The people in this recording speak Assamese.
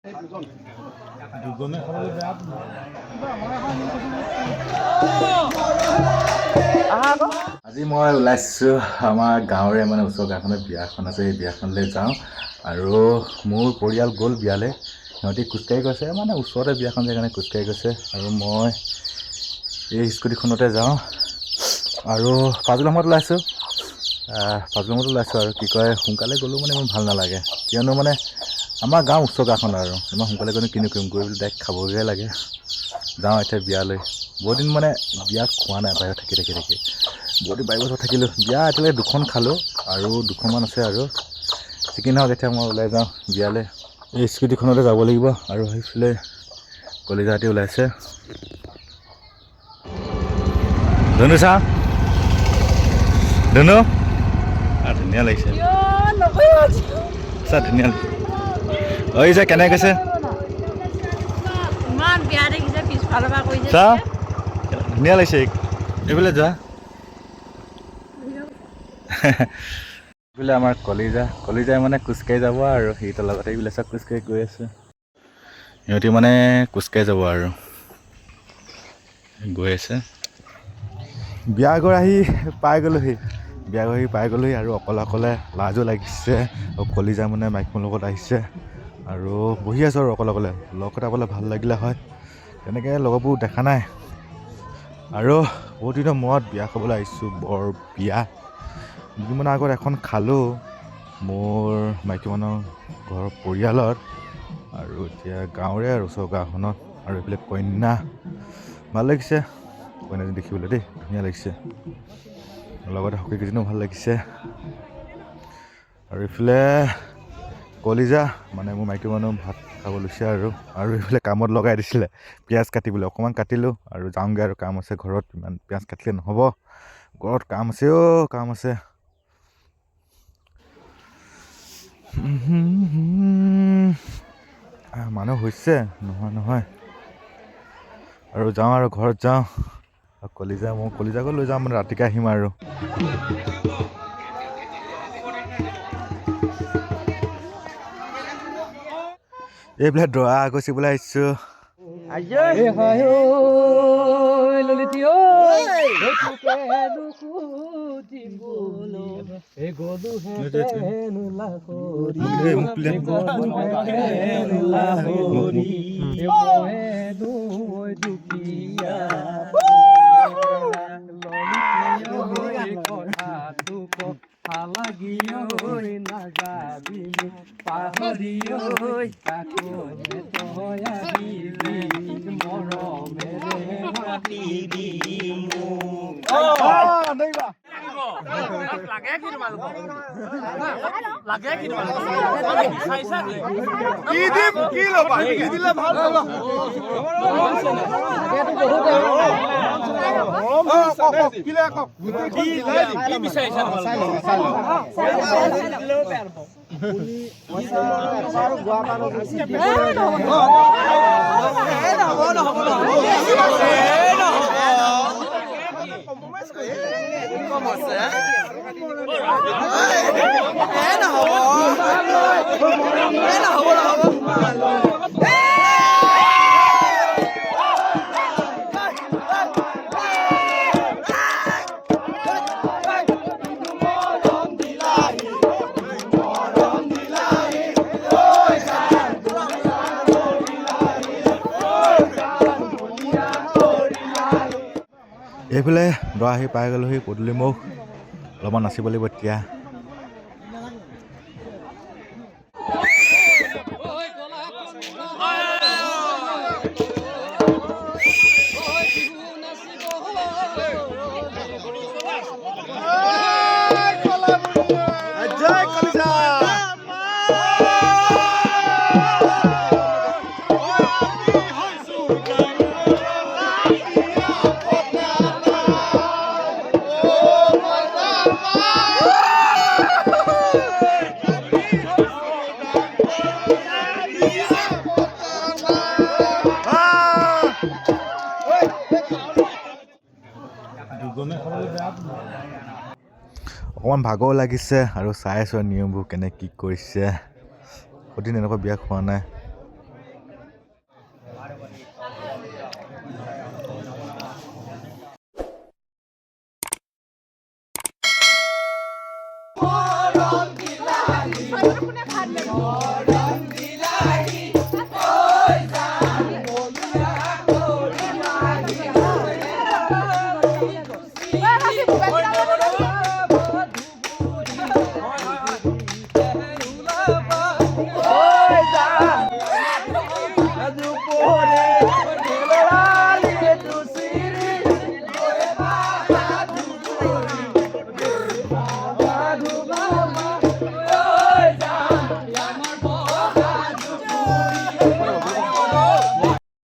দুজনে খাবলৈ বেয়া। আজি মই ওলাইছোঁ আমাৰ গাঁৱৰে, মানে ওচৰ গাঁওখনত বিয়া এখন আছে, সেই বিয়াখনলৈ যাওঁ। আৰু মোৰ পৰিয়াল গ'ল বিয়ালৈ, সিহঁতি খোজকাঢ়ি গৈছে, মানে ওচৰতে বিয়াখন যে কাৰণে খোজকাঢ়ি গৈছে। আৰু মই এই স্কুটিখনতে যাওঁ আৰু পাজল সময়ত ওলাইছোঁ, পাজল সময়ত ওলাইছোঁ। আৰু কি কয়, সোনকালে গ'লেও মানে মোৰ ভাল নালাগে, কিয়নো মানে আমাৰ গাঁও ওচৰ গাঁওখন আৰু ইমান সোনকালে গ'লে কিনো কৰিম, গৈ পেলাই ডাইৰেক্ট খাবগৈ লাগে। যাওঁ এতিয়া বিয়ালৈ। বহুত দিন মানে বিয়া খোৱা নাই, বাহিৰত থাকি থাকি থাকি বহুত দিন, 22 বছৰ থাকিলোঁ, বিয়া এতিয়ালৈকে দুখন খালোঁ আৰু দুখনমান আছে। আৰু যি কি নহওক, এতিয়া মই ওলাই যাওঁ বিয়ালৈ, এই স্কুটিখনতে যাব লাগিব। আৰু সেইফালে কলিজাহাটী ওলাইছে। ধুনু চা, ধুনু, ধুনীয়া লাগিছে চা, ধুনীয়া লাগিছে। ঐ যে কেনেকৈ কৈছে চা, ধুনীয়া লাগিছে। এইফালে যোৱা, এইফালে আমাৰ কলিজা, কলিজাই মানে খোজকাঢ়ি যাব আৰু সিহঁতৰ লগত এইবিলাক চব খোজকাঢ়ি গৈ আছে। সিহঁতি মানে খোজকাঢ়ি যাব আৰু গৈ আছে। বিয়া ঘৰ আহি পাই গ'লোহি, বিয়া ঘৰ আহি পাই গ'লোহি। আৰু অকলে অকলে লাজো লাগিছে। আৰু কলিজা মানে মাইকীৰ লগত আহিছে আৰু বহি আছোঁ আৰু অকলে অকলে। লগ এটা পালে ভাল লাগিলে হয়, তেনেকৈ লগৰবোৰ দেখা নাই। আৰু বহুত দিনৰ মূৰত বিয়া খাবলৈ আহিছোঁ, বৰ বিয়া। দুদিনমানৰ আগত এখন খালোঁ মোৰ মাইকী মানুহৰ ঘৰৰ পৰিয়ালত, আৰু এতিয়া গাঁৱৰে আৰু ওচৰ গাঁওখনত। আৰু এইফালে কন্যা, ভাল লাগিছে কন্যাজনী দেখিবলৈ দেই, ধুনীয়া লাগিছে। লগতে সখীকেইজনীও ভাল লাগিছে। আৰু এইফালে কলিজা মানে মোৰ মাইকী মানুহ ভাত খাব লৈছে। আৰু আৰু এইফালে কামত লগাই দিছিলে পিঁয়াজ কাটিবলৈ, অকণমান কাটিলোঁ আৰু যাওঁগৈ আৰু কাম আছে ঘৰত, ইমান পিঁয়াজ কাটিলে নহ'ব, ঘৰত কাম আছে অ', কাম আছে। মানুহ হৈছে নহয় নহয়। আৰু যাওঁ আৰু ঘৰত যাওঁ। আৰু কলিজা, মই কলিজাকো লৈ যাওঁ, মানে ৰাতিকে আহিম। আৰু এইবিলাক দৰা গচিবলৈ আহিছোঁ। এইফালে দৰা আহি পাই গ'লোহি পদূলিমুখ, অলপমান নাচিব লাগিব এতিয়া। দুজনে খাবলৈ বেয়া। অকণমান ভাগৰ লাগিছে আৰু চাই আছোঁ নিয়মবোৰ কেনে কি কৰিছে। বহুত দিন এনেকুৱা বিয়া খোৱা নাই।